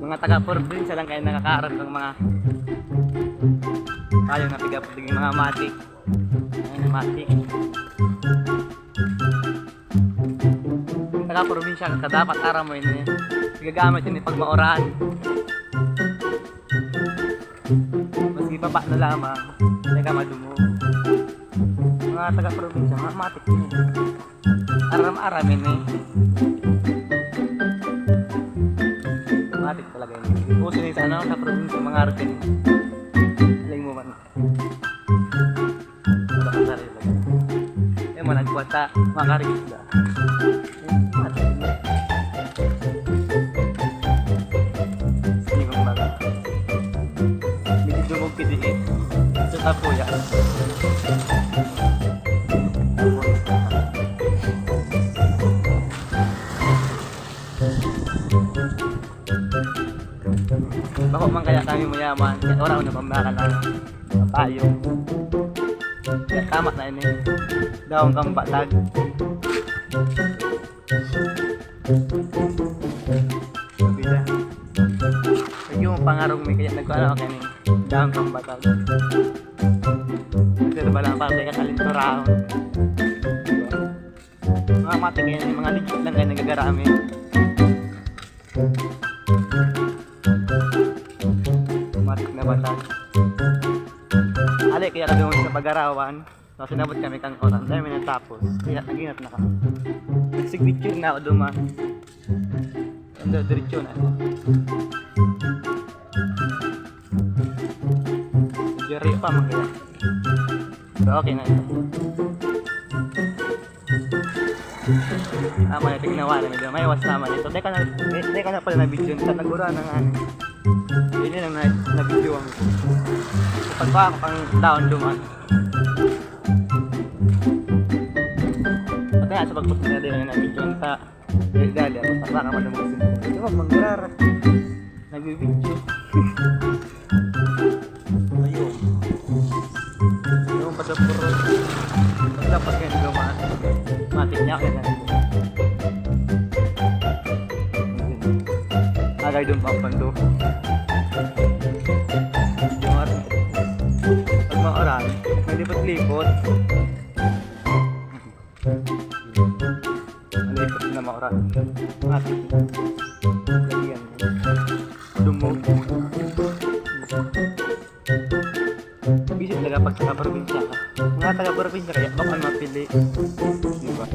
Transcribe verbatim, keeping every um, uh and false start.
Mga taga-probinsya lang kayo nakakaroon ng mga tayo na taga-probinsya, mga matik. Ayan, matik. Taga-probinsya ka, dapat aram mo yun eh. Gagamit yun eh pag mauran. Maski pa paano lamang, hindi ka madumog. Mga taga-probinsya, mga matik yun eh. Aram-aram yun eh. Matik talaga yun. Uso yun sa ano, sa probinsya, mga arkin. Aling mo man. Wala ka sarili. Eh, managwata, mga karisda. Sige, mga. Medyo dumog ka diin. Sa tapo yan. Bako man kaya kami mayaman, kaya wala ko na pambakal na payo. Kaya tama na ini. Daon kang batag. Sabi na. Yung pangarong may kaya nagkala ko kanin. Daon kang batag. Pero ba lang para may kakalinturahan. Mga matik yan, yung mga legit lang kayo nagagarami. Matik na batag. Ali, kaya kami sa pag-arawan. Tapos inabot kami kang oras. Dahil may natapos. Kaya nag-ingat na kami. Signature na ako duman. Ando, diretso na. Diretso pa, mga. So, okay na ito. Ah, may tignawa na medyo. May iwas naman ito. Teka na, te-, teka na pala na video. Sa nagura ng ano. Yun yun ang na, na video ang. Pagba ako kang down duman. Pati nga sa pagpunta na din ang na video sa. Dali, dali. Ako sa baka madamang simple. Ito, manggurara. Nagbibidyo. Ayun. Yung pasapuro. Paglapas ngayon, dumaan. Matik niya, kaya na. Agay doon pa ang pando. Yung oras. Pag mauran, malipot-lipot. Malipot na mauran. Matik. Lagyan. Dumog. Busy talaga pag taga-probinsya ka. Mga taga-probinsya kaya baka mapili. Diba?